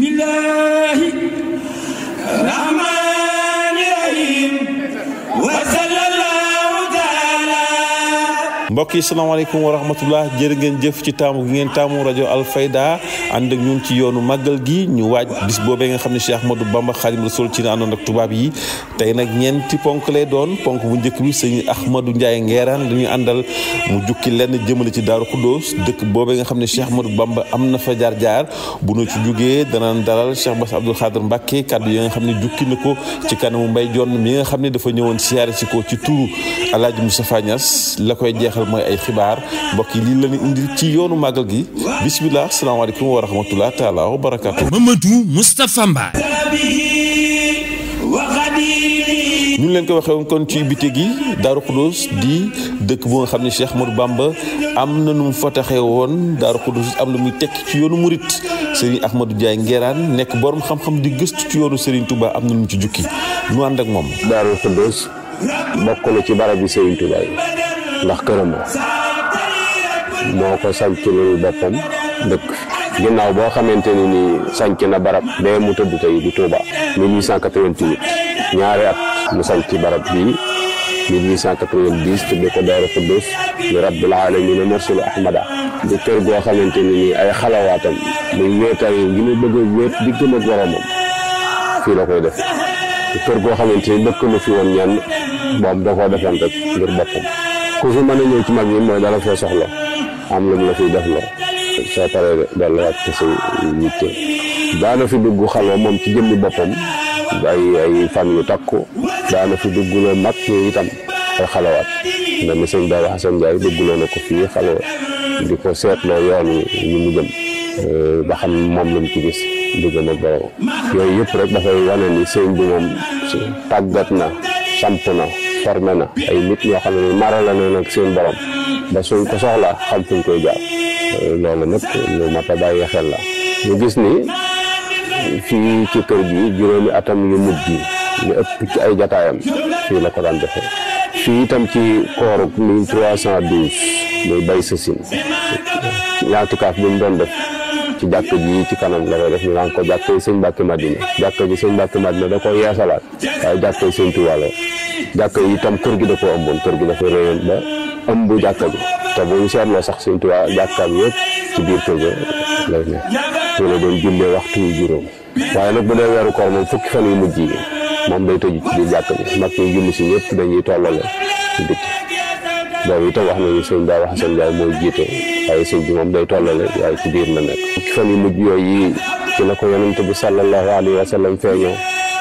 bismillahi rahmani rahim wa sallallahu taala. mbokk yi salaamaaleykum wa rahmatullah, jërë ngeen jëf ci taamu gi ngeen taamu rajo Alfayda ànd ak ñun ci yoonu màggal gi ñu waaj bis boobee nga xam ne Cheikh Ahmadou Bamba Xaadimu Rasuul ci na àndoon ak tubaab yi. tey nag ñeenti ponk lay doon. ponk bu njëkk bi sëñ Ahmadou Ndiaye Nguerane dañuy àndal mu jukki lenn jëmale ci Daaru Xuddoos dëkk boobee nga xam ne Cheikh Ahmadou Bamba am na fa jaar-jaar. bu nu ci jugee danaan dalal Cheikh Bass Abdou Khadre Mbacké kaddu yi nga xam ne jukki na ko ci kanamu Mbay Jonn mi nga xam ne dafa ñëwoon siyaare si ko ci turu Alaaji Moustapha Niass. la koy jeexal mooy ay xibaar. mbokk yi lii la ñu indil ci yoonu màggal gi. bismillah, salaamaaleykum wa rahmatullah taala wa barakaatu. Mamadou Moustapha Mbaye. ñu leen ko waxee woon kon ci bité gi Daaru Xuddoos di dëkk bu nga xam ne Cheikh Ahmadou Bamba am na nu mu fa taxee woon. Daaru Xuddoos am lu muy tekki ci yoonu murit. Serigne Ahmadou Ndiaye Nguerane nekk borom xam-xam di gëstu ci yoonu Serigne Touba am na nu mu ci jukki ñu ànd ak moom. Daaru Xuddoos bokk na ci barab bi Serigne Touba yi ndax këram moo ko sancalul boppam dëkk ginnaaw boo xamante ni nii sanc na barab bee mu tëdd tey di Touba 1888 ñaari at mu sanc barab bii 1890 tudde ko Daaru Xuddoos li rabbil alamin mursulu ahmada di kër goo xamante ni nii ay xalawaatam muy wéetal gi mu bëgg a wéet di gën a boromam fii la koy def di kër goo xamante ni dëkk na fi woon ñenn moom da koo defoon rek ngir boppam ku fi mën a ñëw ci mag yi mooy dala fee soxla am lu mu la fiy def loo soo paree delluwaat ci sa yitte daana fi dugg xalwa moom ci jëmmi boppam ay fan yu takku daana fi dugguloo mag ñi itam ay xalawaat mel ni sëñ Daara Xasan Njaay dugguloo na ko fii xalwa di ko seetloo yoon yi mu jëm ba xam moom lañ ci gis diggam ak borom yooyu yëpp rek dafay wane ni sëñ bi moom tàggat na samp na formé na ay nit ñoo xam ne marala na nag seen borom ba suñ ko soxlaa xam fuñ koy jaar loolu nag lu mat a bàyyi xel la. ñu gis ni fii ci kër gi juróomi atam yu mujj yi li ëpp ci ay jataayam fii la ko daan defee. fii itam ci kooru 1312 muy bay sasin ñaatikaaf bi mu doon def ci jàkk ji ci kanam la koy def ñu naan ko jàkkee sëñ Mbàkke Madina jàkk ji sëñ Mbàkke Madina da koy yeesalaat waaye jàkkee sëñ Tuubaa la jàkk yi itam kër gi da ko ëmboon kër gi dafa réyoon ba ëmb jàkk ji te bu ñu seetloo sax sëñ Tuubaa jàkkaam yëpp ci biir kër ga lay ne fii la doon jullee waxtu yu juróom waaye nag bu dee weeru koor moom fukki fan yu mujj yi moom day tëju ci biir jàkk ji mag ñi julli si ñëpp dañuy tollale ci bitti boobu itam wax nañu sëñ Daara Xasan Njaay mooy jiite waaye sëñ bi moom day tollale waaye ci biir la nekk fukki fan yu mujj yooyu ci la ko yonent bi sallallahu alayhi wa sallam feeñoo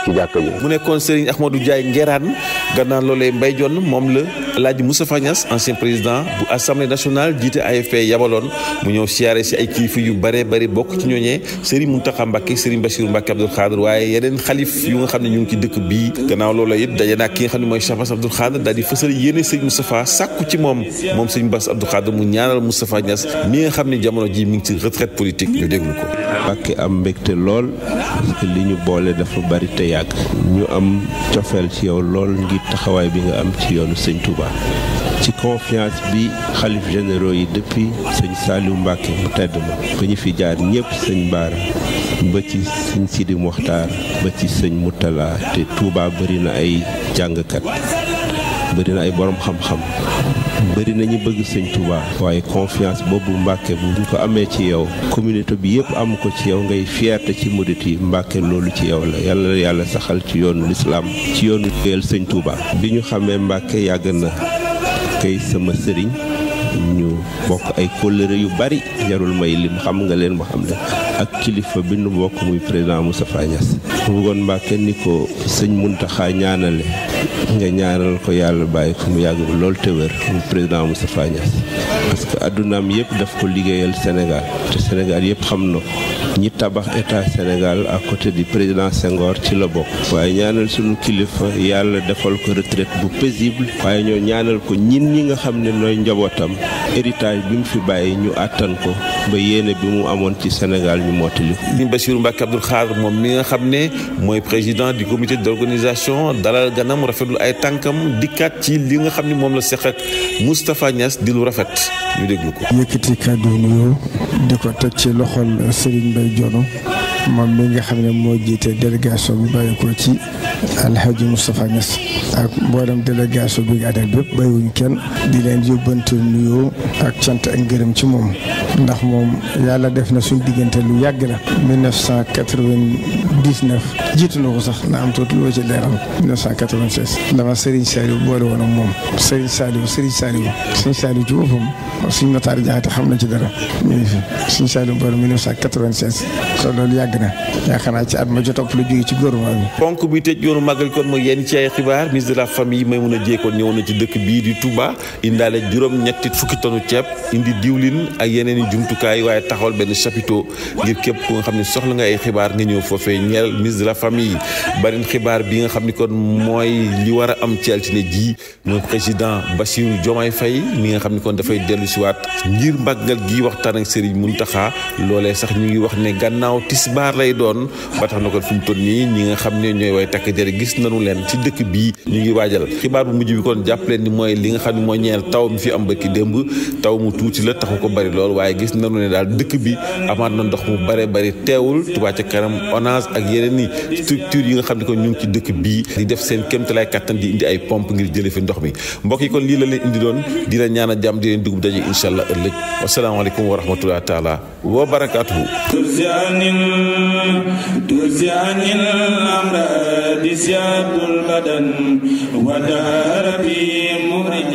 ci jàkk ji. mu nekkoon Serigne Ahmadou Ndiaye Nguerane. gannaaw loolee Mbay Jonn moom la Alaaji Moustapha Niass ancien président bu assemblée nationale jiite AFP yabaloon mu ñëw siyaare si ay kilifa yu bare bari bokk ci ñooñee Serigne Mountakha Mbacké Serigne Bassirou Mbacké Abdou Khadre waaye yeneen xalif yu nga xam ne ñu ngi ci dëkk bii. gannaaw loola it daje naa ki nga xam ne mooy Cheikh Bass Abdou Khadre daal di fësal yéene Serigne Moustapha sàkku ci moom Serigne Bass Abdou Khadre mu ñaanal Moustapha Niass mi nga xam ne jamono ji mi ngi ci retraite politique ñu déglu ko. Mbacké am mbégte lool parce que li ñu boole dafa bari te yàgg ñu am cofeel ci yow lool ngir taxawaay bi nga am ci yoonu sëñ Touba ci confiance bi xalif généraux yi depuis sëñ Saliou Mbacké mu tedd ma ba ñu fi jaar ñëpp sëñ Baara ba ci sëñ Sidi Mokhtar ba ci sëñ Moutala te Touba bëri na ay jàngkat bëri na ay borom xam-xam bëri na ñu bëgg sëñ Touba waaye confiance boobu Mbacké bu ñu ko amee ci yow communauté bi yëpp am ko ci yow ngay fierté ci murit yi Mbacké loolu ci yow la yàlla saxal ci yoonu lislaam ci yoonu liggéeyal sëñ Touba bi ñu xamee Mbacké yàgg na kay sama sëriñ ñu bokk ay kóllëre yu bari jarul may lim xam nga leen ma xam ne ak kilifa bi nu bokk muy président Moustapha Niass mu bëggoon Mbacké ni ko sëñ Mountakha ñaanale nga ñaanal ko yàlla bàyyi ko mu yàgg ba loolu te wér muy président Moustapha Niass parce que addunaam yëpp daf ko liggéeyal Sénégal te Sénégal yëpp xam na ko ñi tabax état Sénégal à côté du président Senghor ci la bokk waaye ñaanal sunu kilifa yàlla defal ko retraite bu paisible waaye ñoo ñaanal ko ñin ñi nga xam ne nooy njabootam héritage bi mu fi bàyyi ñu àttan ko ba yéene bi mu amoon ci Sénégal ñu mottali ko. Serigne Bassirou Mbacké Abdou Khadre moom mi nga xam ne mooy président du comité d'organisation dalal ganam rafetlu ay tànkam dikkaat ci li nga xam ne moom la seq ak Moustapha Niass di lu rafet ñu déglu ko. yëkkati kàddu nuyoo di ko teg ci loxol Serigne Mbay Jonn moom mi nga xam ne moo jiite délégation bi bàyyi ko ci Alhaji Moustapha Niass ak mboolem délégation bi nga àndal bépp bàyyiwuñu kenn di leen yóbbante nuyoo ak cant ak ngërëm ci moom ndax moom yàlla def na suñ diggante lu yàgg la 1999 jiitu na ko sax na am tuuti loo ci leeral 1996 dama Serigne Saliou boole woon ak moom Serigne Saliou ci boppam suñ notaar jaxate xam na ci dara ñu ngi fi Serigne Saliou boole 1996 kon loolu yàgg na yaakaar naa ci at ma jot topp lu jóge ci gouvernement bi. ponk bi tëj yoonu màggal kon mooy yenn ci ay xibaar ministre de la famille Maimouna Dièye kon ñëw na ci dëkk bii di Touba indaale juróom-ñetti fukki tonu ceeb indi diwlin ak yeneen i jumtukaay waaye taxawal benn chapiteau ngir képp ku nga xam ne soxla nga ay xibaar nga ñëw foofee ñeel ministre de la famille. beneen xibaar bi nga xam ni kon mooy li war a am ci altine ji mooy président Bassirou Diomaye Faye mi nga xam ni kon dafay dellu siwaat ngir màggal gi waxtaan ak Serigne Mountakha loolee sax ñu ngi wax ne gannaaw tisbaar lay doon ba tax na kon fi mu toll nii ñi nga xam ne ñooy way takk jëre gis nañu leen ci dëkk bii ñu ngi waajal xibaar bu mujj bi kon jàpp leen ni mooy li nga xam ne mooy ñeel taw mi fi am ba ki démb taw mu tuuti la taxu ko bari lool waaye gis nañu ne daal dëkk bi amaat na ndox mu bare bari teewul Touba ca kanam ONAS ak yeneen i structure yi nga xam ne kon ñu ngi ci dëkk bii di def seen kéemtalaay kattan di indi ay pompe ngir jële fi ndox mi mbokk yi kon lii la leen indi doon dina ñaan a jàmm di leen dugub daje incha allah ëllëg wasalaamaaleykum wa rahmatullahi taala wa barakaatuhu ترزعني الأمراض سياد البدن ودار في مخرج